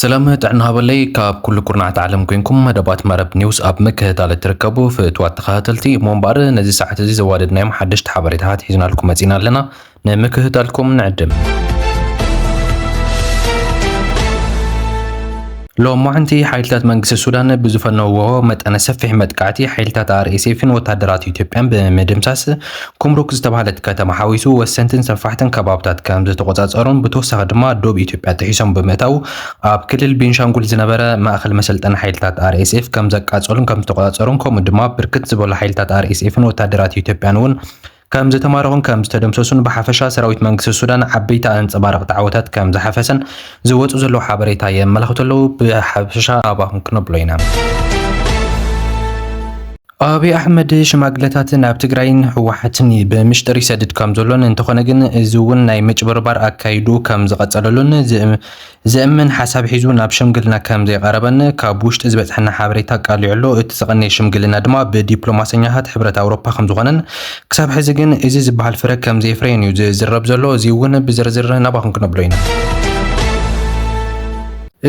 ሰላም ጥዕና ሃበለይ። ካብ ኩሉ ኩርናዓት ዓለም ኮይንኩም መደባት መረብ ኒውስ ኣብ ምክትታል እትርከቡ ፍትዋት ተኸታተልቲ፣ እሞ እምበኣር ነዚ ሰዓት እዚ ዘዋደድናዮም ሓደሽቲ ሓበሬታታት ሒዝናልኩም መጺና ኣለና። ንምክትታልኩም ንዕድም። ሎማዕንቲ ሓይልታት መንግስቲ ሱዳን ብዝፈነውዎ መጠነ ሰፊሕ መጥቃዕቲ፣ ሓይልታት ኣር ኤስ ኤፍን ወታደራት ኢትዮጵያን ብምድምሳስ፣ ኩምሩክ ዝተባህለት ከተማ ሓዊሱ ወሰንትን ሰፋሕትን ከባብታት ከም ዝተቆጻጸሩን፣ ብተወሳኺ ድማ ዶብ ኢትዮጵያ ጥሒሶም ብምእታው ኣብ ክልል ቤንሻንጉል ዝነበረ ማእከል መሰልጠኒ ሓይልታት ኣር ኤስ ኤፍ ከም ዘቃጸሉን ከም ዝተቆጻጸሩን፣ ከምኡ ድማ ብርክት ዝበሉ ሓይልታት ኣር ኤስ ኤፍን ወታደራት ኢትዮጵያን እውን ከም ዝተማረኹን ከም ዝተደምሰሱን፣ ብሓፈሻ ሰራዊት መንግስቲ ሱዳን ዓበይቲ ኣንጸባረቕቲ ዓወታት ከም ዝሓፈሰን ዝወጹ ዘለዉ ሓበሬታ የመላኽቱ ኣለዉ። ብሓፈሻ ኣባኹም ክነብሎ ኢና። ኣብይ ኣሕመድ ሽማግለታት ናብ ትግራይን ህወሓትን ብምሽጥር ይሰድድ ከም ዘሎን፣ እንተኾነ ግን እዚ እውን ናይ ምጭብርባር ኣካይዱ ከም ዝቐጸለሉን ዝ-፣ ዘእምን ሓሳብ ሒዙ ናብ ሽምግልና ከም ዘይቐረበን ካብ ውሽጢ ዝበጽሐና ሓበሬታ ኣቃሊዑ ኣሎ። እቲ ዝቐነየ ሽምግልና ድማ ብዲፕሎማሰኛታት ሕብረት ኣውሮፓ ከም ዝኾነን፣ ክሳብ ሕዚ ግን እዚ ዝበሃል ፍረ ከም ዘየፍረየን እዩ ዝዝረብ ዘሎ። እዚ እውን ብዝርዝር ናባኹም ክነብሎ ኢና።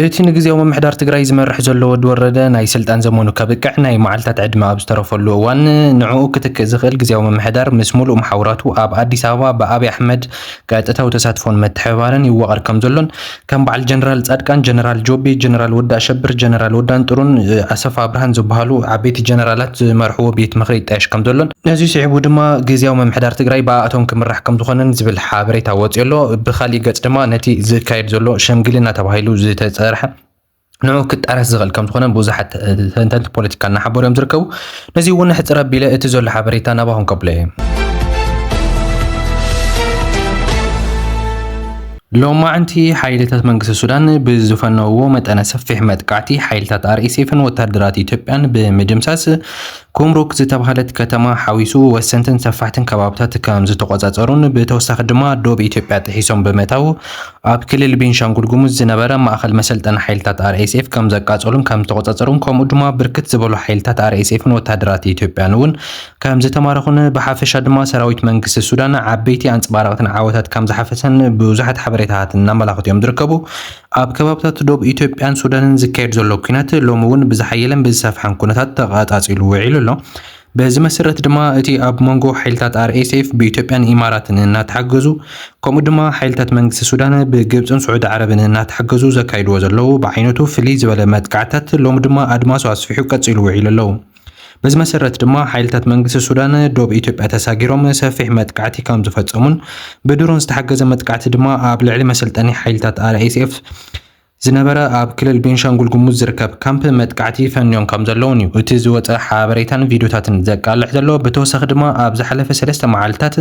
እቲ ንግዜያዊ ምምሕዳር ትግራይ ዝመርሕ ዘሎ ወዲ ወረደ ናይ ስልጣን ዘመኑ ከብቅዕ ናይ መዓልታት ዕድመ ኣብ ዝተረፈሉ እዋን፣ ንዕኡ ክትክእ ዝኽእል ግዜያዊ ምምሕዳር ምስ ሙሉእ መሓውራቱ ኣብ ኣዲስ ኣበባ ብኣብይ ኣሕመድ ቀጥታዊ ተሳትፎን ምትሕብባርን ይዋቐር ከም ዘሎን፣ ከም በዓል ጀነራል ጻድቃን፣ ጀነራል ጆቤ፣ ጀነራል ወዲ ኣሸብር፣ ጀነራል ወዳን ጥሩን፣ እ፣ ኣሰፋ ኣብርሃን ዝበሃሉ ዓበይቲ ጀነራላት ዝመርሕዎ ቤት ምኽሪ ይጣየሽ ከም ዘሎን፣ ነዚ ስዒቡ ድማ ግዜያዊ ምምሕዳር ትግራይ ብኣእቶም ክምራሕ ከም ዝኾነን ዝብል ሓበሬታ ወፂኡ ኣሎ። ብኻሊእ ገፅ ድማ ነቲ ዝካየድ ዘሎ ሽምግልና ተባሂሉ ዝተፀርሐ ንዑ ክጣረስ ዝኽእል ከም ዝኾነ ብዙሓት ተንተንቲ ፖለቲካ እናሓበሩ እዮም ዝርከቡ። ነዚ እውን ሕፅር ኣቢለ እቲ ዘሎ ሓበሬታ ናባኹም ከብሎ እየ። ሎማዕንቲ ሓይልታት መንግስቲ ሱዳን ብዝፈነውዎ መጠነ ሰፊሕ መጥቃዕቲ፣ ሓይልታት ኣር ኤስ ኤፍን ወታደራት ኢትዮጵያን ብምድምሳስ፣ ኩምሩክ ዝተባህለት ከተማ ሓዊሱ ወሰንትን ሰፋሕትን ከባብታት ከም ዝተቆጻጸሩን፣ ብተወሳኺ ድማ ዶብ ኢትዮጵያ ጥሒሶም ብምእታው ኣብ ክልል ቤንሻንጉል ጉሙዝ ዝነበረ ማእኸል መሰልጠኒ ሓይልታት ኣር ኤስ ኤፍ ከም ዘቃጸሉን ከም ዝተቆጻጸሩን፣ ከምኡ ድማ ብርክት ዝበሉ ሓይልታት ኣር ኤስ ኤፍን ወታደራት ኢትዮጵያን እውን ከም ዝተማረኹን፣ ብሓፈሻ ድማ ሰራዊት መንግስቲ ሱዳን ዓበይቲ ኣንጸባረቕትን ዓወታት ከም ዝሓፈሰን ብዙሓት ሓበሬታታት እናመላኽቱ እዮም ዝርከቡ። ኣብ ከባብታት ዶብ ኢትዮጵያን ሱዳንን ዝካየድ ዘሎ ኲናት ሎሚ እውን ብዝሓየለን ብዝሰፍሐን ኩነታት ተቐጻጺሉ ውዒሉ ኣሎ። በዚ መሰረት ድማ እቲ ኣብ መንጎ ሓይልታት ኣር ኤስ ኤፍ ብኢትዮጵያን ኢማራትን እናተሓገዙ፣ ከምኡ ድማ ሓይልታት መንግስቲ ሱዳን ብግብፅን ስዑዲ ዓረብን እናተሓገዙ ዘካይድዎ ዘለዉ ብዓይነቱ ፍልይ ዝበለ መጥቃዕታት ሎሚ ድማ ኣድማሱ ኣስፊሑ ቀጺሉ ውዒሉ ኣለዉ። በዚ መሰረት ድማ ሓይልታት መንግስቲ ሱዳን ዶብ ኢትዮጵያ ተሳጊሮም ሰፊሕ መጥቃዕቲ ከም ዝፈጸሙን ብድሮን ዝተሓገዘ መጥቃዕቲ ድማ ኣብ ልዕሊ መሰልጠኒ ሓይልታት ኣር ኤስ ኤፍ ዝነበረ ኣብ ክልል ቤንሻንጉል ጉሙዝ ዝርከብ ካምፕ መጥቃዕቲ ፈንዮም ከም ዘለውን እዩ እቲ ዝወፀ ሓበሬታን ቪዲዮታትን ዘቃልሕ ዘሎ። ብተወሳኺ ድማ ኣብ ዝሓለፈ ሰለስተ መዓልታት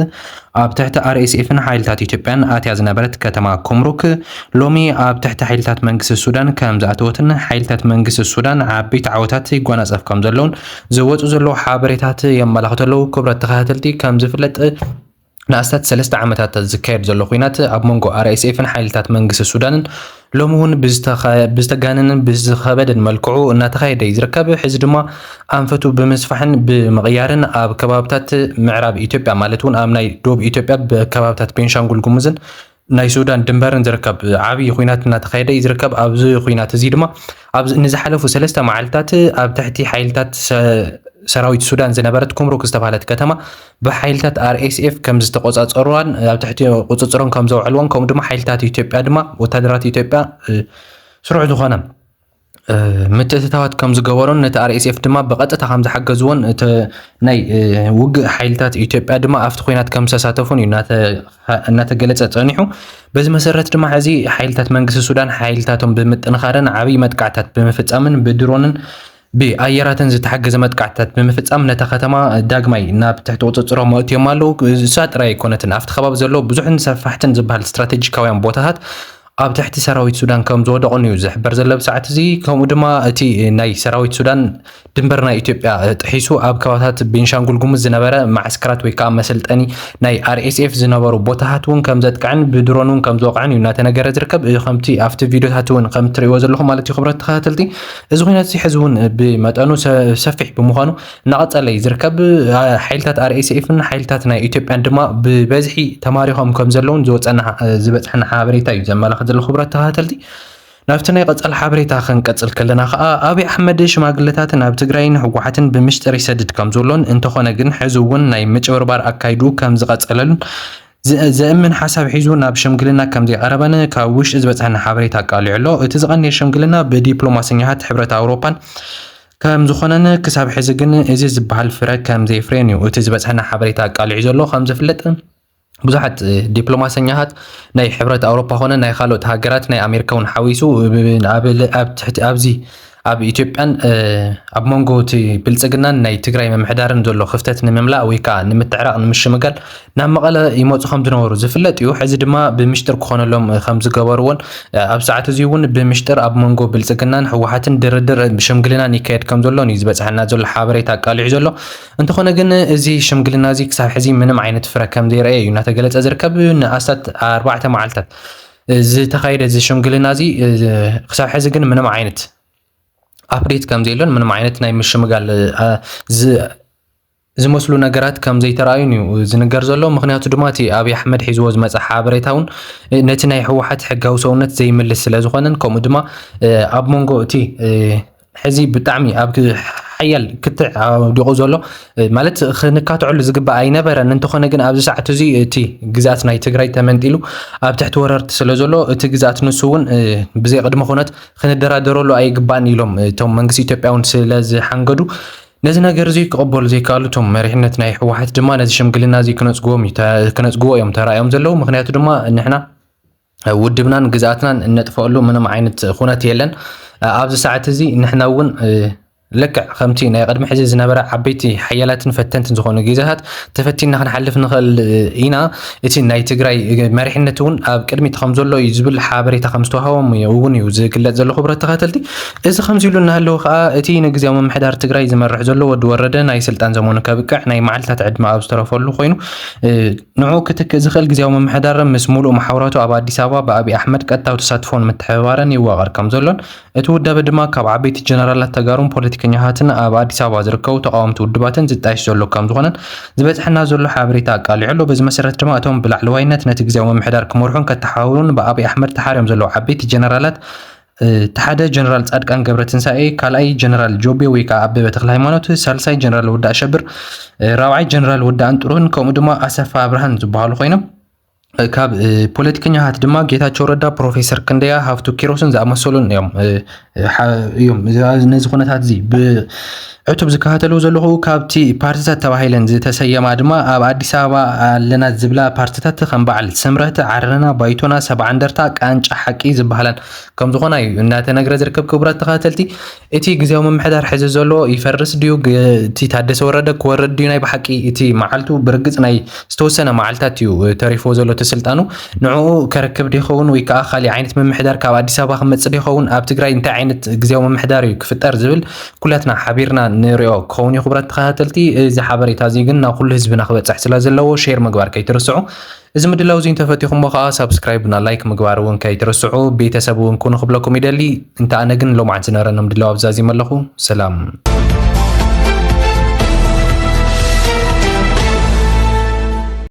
ኣብ ትሕቲ ኣር ኤስ ኤፍን ሓይልታት ኢትዮጵያን ኣትያ ዝነበረት ከተማ ኩምሩክ ሎሚ ኣብ ትሕቲ ሓይልታት መንግስቲ ሱዳን ከም ዝኣተወትን ሓይልታት መንግስቲ ሱዳን ዓበይቲ ዓወታት ይጓናጸፍ ከም ዘለውን ዝወፁ ዘለዉ ሓበሬታት የመላኽቱ ኣለዉ። ክቡራት ተኸታተልቲ፣ ከም ዝፍለጥ ንኣስታት ሰለስተ ዓመታት ዝካየድ ዘሎ ኲናት ኣብ መንጎ ኣር ኤስ ኤፍን ሓይልታት መንግስቲ ሱዳንን ሎሚ እውን ብዝተኸ-፣ ብዝተጋነንን ብዝኸበደን መልክዑ እናተኻየደ እዩ ዝርከብ። ሕዚ ድማ ኣንፈቱ ብምስፋሕን ብምቕያርን ኣብ ከባብታት ምዕራብ ኢትዮጵያ፣ ማለት እውን ኣብ ናይ ዶብ ኢትዮጵያ፣ ብ-፣ ከባብታት ቤንሻንጉል ጉሙዝን ናይ ሱዳን ድንበርን ዝርከብ ዓብዪ ኲናት እናተኻየደ እዩ ዝርከብ። ኣብዚ ኲናት እዚ ድማ ኣብዚ ንዝሓለፉ ሰለስተ መዓልታት ኣብ ትሕቲ ሓይልታት ሰ-፣ ሰራዊት ሱዳን ዝነበረት ኩምሩክ ዝተባህለት ከተማ ብሓይልታት ኣር ኤስ ኤፍ ከም ዝተቆጻጸሩዋን ኣብ ትሕቲ ቁጽጽሮም ከም ዘውዕልዎን፣ ከምኡ ድማ ሓይልታት ኢትዮጵያ ድማ፣ ወታደራት ኢትዮጵያ፣ እ፣ ስሩዕ ዝኾነ፣ እ፣ ምትእትታዋት ከም ዝገበሮን ነቲ ኣር ኤስ ኤፍ ድማ ብቐጥታ ከም ዝሓገዝዎን፣ እቲ ናይ፣ እ፣ ውግእ ሓይልታት ኢትዮጵያ ድማ ኣብቲ ኲናት ከም ዝተሳተፉን እዩ እናተ-፣ እናተገለጸ ጸኒሑ። በዚ መሰረት ድማ ሕዚ ሓይልታት መንግስቲ ሱዳን ሓይልታቶም ብምጥንኻርን ዓብዪ መጥቃዕታት ብምፍጻምን ብድሮንን ብኣየራትን ዝተሓገዘ መጥቃዕትታት ብምፍጻም ነታ ከተማ ዳግማይ ናብ ትሕቲ ቁጽጽሮም ኣእትዮም ኣለዉ። እሳ ጥራይ ኣይኮነትን፣ ኣብቲ ከባቢ ዘለዉ ብዙሕን ሰፋሕትን ዝበሃል ስትራቴጂካውያን ቦታታት ኣብ ትሕቲ ሰራዊት ሱዳን ከም ዝወደቑን እዩ ዝሕበር ዘሎ ብሰዓት እዚ። ከምኡ ድማ እቲ ናይ ሰራዊት ሱዳን ድንበር ናይ ኢትዮጵያ ጥሒሱ ኣብ ከባብታት ቤንሻንጉል ጉሙዝ ዝነበረ መዓስከራት ወይ ከዓ መሰልጠኒ ናይ ኣር ኤስ ኤፍ ዝነበሩ ቦታታት እውን ከም ዘጥቅዐን ብድሮን እውን ከም ዝወቕዐን እዩ እናተነገረ ዝርከብ። ከምቲ ኣብቲ ቪዲዮታት እውን ከም ትርእይዎ ዘለኹም ማለት እዩ፣ ክቡራት ተኸታተልቲ። እዚ ኲናት እዚ ሕዚ እውን ብመጠኑ ሰ-፣ ሰፊሕ ብምዃኑ እናቐጸለ እዩ ዝርከብ። ኣ-፣ ሓይልታት ኣር ኤስ ኤፍን ሓይልታት ናይ ኢትዮጵያን ድማ ብበዝሒ ተማሪኾም ከም ዘለውን ዝወጸና፣ ዝበጽሐና ሓበሬታ እዩ ዘመላኽት ዘሎ፣ ክቡራት ተኸታተልቲ። ናብቲ ናይ ቀጻሊ ሓበሬታ ክንቀጽል ከለና ከኣ፣ ኣብይ ኣሕመድ ሽማግለታት ናብ ትግራይን ህወሓትን ብምስጢር ይሰድድ ከም ዘሎን፣ እንተኾነ ግን ሕዚ እውን ናይ ምጭብርባር ኣካይዱ ከም ዝቐጸለሉን ዝ-፣ ዘእምን ሓሳብ ሒዙ ናብ ሽምግልና ከም ዘይቐረበን ካብ ውሽጢ ዝበጽሐና ሓበሬታ ኣቃሊዑ ኣሎ። እቲ ዝቐነየ ሽምግልና ብዲፕሎማሰኛታት ሕብረት ኣውሮፓን ከም ዝኾነን ክሳብ ሕዚ ግን እዚ ዝበሃል ፍረ ከም ዘይፍረየን እዩ እቲ ዝበጽሐና ሓበሬታ ኣቃሊዑ ዘሎ። ከም ዝፍለጥ ብዙሓት፣ እ፣ ዲፕሎማሰኛታት ናይ ሕብረት ኣውሮፓ ኾነ ናይ ካልኦት ሃገራት፣ ናይ ኣሜሪካ እውን ሓዊሱ፣ ብ-፣ ኣብ ል-፣ ኣብ ትሕቲ፣ ኣብዚ ኣብ ኢትዮጵያን፣ እ፣ ኣብ መንጎ እቲ ብልጽግናን ናይ ትግራይ ምምሕዳርን ዘሎ ክፍተት ንምምላእ ወይ ከዓ ንምትዕራቕ ንምሽምጋል ናብ መቐለ ይመጹ ከም ዝነበሩ ዝፍለጥ እዩ። ሕዚ ድማ ብምሽጥር ክኾነሎም፣ እ፣ ከም ዝገበርዎን፣ እ፣ ኣብ ሰዓት እዚ እውን ብምሽጥር ኣብ መንጎ ብልጽግናን ህወሓትን ድርድር፣ እ፣ ሽምግልናን ይካየድ ከም ዘሎን እዩ ዝበጽሐና ዘሎ ሓበሬታ ኣቃሊዑ ዘሎ። እንተኾነ ግን እዚ ሽምግልና እዚ ክሳብ ሕዚ ምንም ዓይነት ፍረ ከም ዘይረኣየ እዩ እናተገለጸ ዝርከብ። ንኣስታት ኣርባዕተ መዓልታት ዝተኻየደ እዚ ሽምግልና እዚ፣ ክሳብ ሕዚ ግን ምንም ዓይነት ኣፕዴት ከም ዘየሎን ምንም ዓይነት ናይ ምሽምጋል፣ እ፣ ዝ-፣ ዝመስሉ ነገራት ከም ዘይተረኣዩን እዩ ዝንገር ዘሎ። ምኽንያቱ ድማ እቲ ኣብይ ኣሕመድ ሒዝዎ ዝመጸ ሓበሬታ እውን፣ እ፣ ነቲ ናይ ህወሓት ሕጋዊ ሰውነት ዘይምልስ ስለ ዝኾነን፣ ከምኡ ድማ፣ እ፣ ኣብ መንጎ እቲ፣ እ፣ ሕዚ ብጣዕሚ ኣብ ክ-፣ ሓያል ክትዕ ኣውዲቑ ዘሎ፣ እ፣ ማለት ክንካትዐሉ ዝግባእ ኣይነበረን። እንተኾነ ግን ኣብዚ ሰዓት እዚ እቲ ግዝኣት ናይ ትግራይ ተመንጢሉ ኣብ ትሕቲ ወረርቲ ስለ ዘሎ፣ እቲ ግዝኣት ንሱ እውን፣ እ፣ ብዘይ ቅድመ ኩነት ክንደራደረሉ ኣይግባእን ኢሎም፣ እ፣ እቶም መንግስቲ ኢትዮጵያ እውን ስለ ዝሓንገዱ፣ ነዚ ነገር እዚ ክቕበሉ ዘይከኣሉ እቶም መሪሕነት ናይ ህወሓት ድማ ነዚ ሽምግልና እዚ ክነጽግዎም እዩ ተ-፣ ክነጽግዎ እዮም ተራእዮም ዘለዉ። ምኽንያቱ ድማ ንሕና ውድብናን ግዝኣትናን እነጥፈአሉ ምንም ዓይነት ኩነት የለን። ኣብዚ ሰዓት እዚ ንሕና እውን፣ እ፣ ልክዕ ከምቲ ናይ ቅድሚ ሕዚ ዝነበረ ዓበይቲ ሓያላትን ፈተንትን ዝኾኑ ግዜታት ተፈቲንና ክንሓልፍ ንኽእል ኢና። እቲ ናይ ትግራይ መሪሕነት እውን ኣብ ቅድሚት ከም ዘሎ እዩ ዝብል ሓበሬታ ከም ዝተዋህቦም እውን እዩ ዝግለጽ ዘሎ። ክቡራት ተኸታተልቲ፣ እዚ ከምዚ ኢሉ እናሃለወ ከዓ እቲ ንግዝያዊ ምምሕዳር ትግራይ ዝመርሕ ዘሎ ወዲ ወረደ ናይ ስልጣን ዘመኑ ከብቅዕ ናይ መዓልታት ዕድመ ኣብ ዝተረፈሉ ኮይኑ፣ እ፣ ንዕኡ ክትክእ ዝኽእል ግዝያዊ ምምሕዳር ምስ ሙሉእ መሓውራቱ ኣብ ኣዲስ ኣበባ ብኣብይ ኣሕመድ ቀጥታዊ ተሳትፎን ምትሕብባርን ይዋቐር ከም ዘሎን፣ እቲ ውዳበ ድማ ካብ ዓበይቲ ጀነራላት ተጋሩን ፖለቲከኛታትን ኣብ ኣዲስ ኣበባ ዝርከቡ ተቓወምቲ ውድባትን ዝጣየሽ ዘሎ ከም ዝኾነን ዝበጽሐና ዘሎ ሓበሬታ ኣቃሊዑ ኣሎ። በዚ መሰረት ድማ እቶም ብላዕለዋይነት ነቲ ግዝያዊ ምምሕዳር ክመርሑን ከተሓባብሩን ብኣብይ ኣሕመድ ተሓርዮም ዘለዉ ዓበይቲ ጀነራላት፣ እ፣ እቲ ሓደ ጀነራል ጻድቃን ገብረትንሳኤ፣ ካልኣይ ጀነራል ጆቤ ወይ ከዓ ኣበበ ተክለ ሃይማኖት፣ ሳልሳይ ጀነራል ወዲ ኣሸብር፣ እ፣ ራብዓይ ጀነራል ወዲ ኣንጥሩህን ከምኡ ድማ ኣሰፋ ኣብርሃን ዝበሃሉ ኮይኖም፣ እ፣ ካብ፣ እ፣ ፖለቲከኛታት ድማ ጌታቸው ረዳ፣ ፕሮፌሰር ክንደያ፣ ሃፍቱ ኪሮስን ዝኣመሰሉን እዮም፣ እ፣ እ፣ ሓ-፣ እዮም። እዚ፣ ነዚ ኩነታት እዚ ብዕቱብ ዝከታተልዎ ዘለኹ፣ ካብቲ ፓርቲታት ተባሂለን ዝተሰየማ ድማ ኣብ ኣዲስ ኣበባ ኣለና ዝብላ ፓርቲታት ከም በዓል ስምረት፣ ዓረና፣ ባይቶና፣ ሰብዓ እንደርታ፣ ቃንጫ ሓቂ ዝበሃላን ከም ዝኾና እዩ እናተነግረ ዝርከብ። ክቡራት ተኸታተልቲ፣ እቲ ግዝያዊ ምምሕዳር ሕዚ ዘሎ ይፈርስ ድዩ? ግ-፣ እቲ ታደሰ ወረደ ክወርድ ድዩ? ናይ ብሓቂ እቲ መዓልቱ ብርግጽ ናይ ዝተወሰነ መዓልታት እዩ ተሪፍዎ ዘሎ እቲ ስልጣኑ። ንዕኡ ከረክብ ዶ ይኸውን ወይ ከዓ ካሊእ ዓይነት ምምሕዳር ካብ ኣዲስ ኣበባ ክመጽእ ዶ ይኸውን? ኣብ ትግራይ እንታይ ዓይነት ግዝያዊ ምምሕዳር እዩ ክፍጠር ዝብል ኩላትና ሓቢርና ንሪኦ ክኸውን እዩ። ክቡራት ተኸታተልቲ፣ እዚ ሓበሬታ እዚ ግን ናብ ኩሉ ህዝብና ክበጽሕ ስለ ዘለዎ ሼር ምግባር ከይትርስዑ። እዚ ምድላው እዚ እንተፈቲኹሞ ከዓ ሳብስክራይብ እና ላይክ ምግባር እውን ከይትርስዑ። ቤተሰብ እውን ኩኑ ክብለኩም ይደሊ። እንተ ኣነ ግን ሎማዓንቲ ዝነበረና ምድላው ኣብዛዚመ ኣለኹ። ሰላም።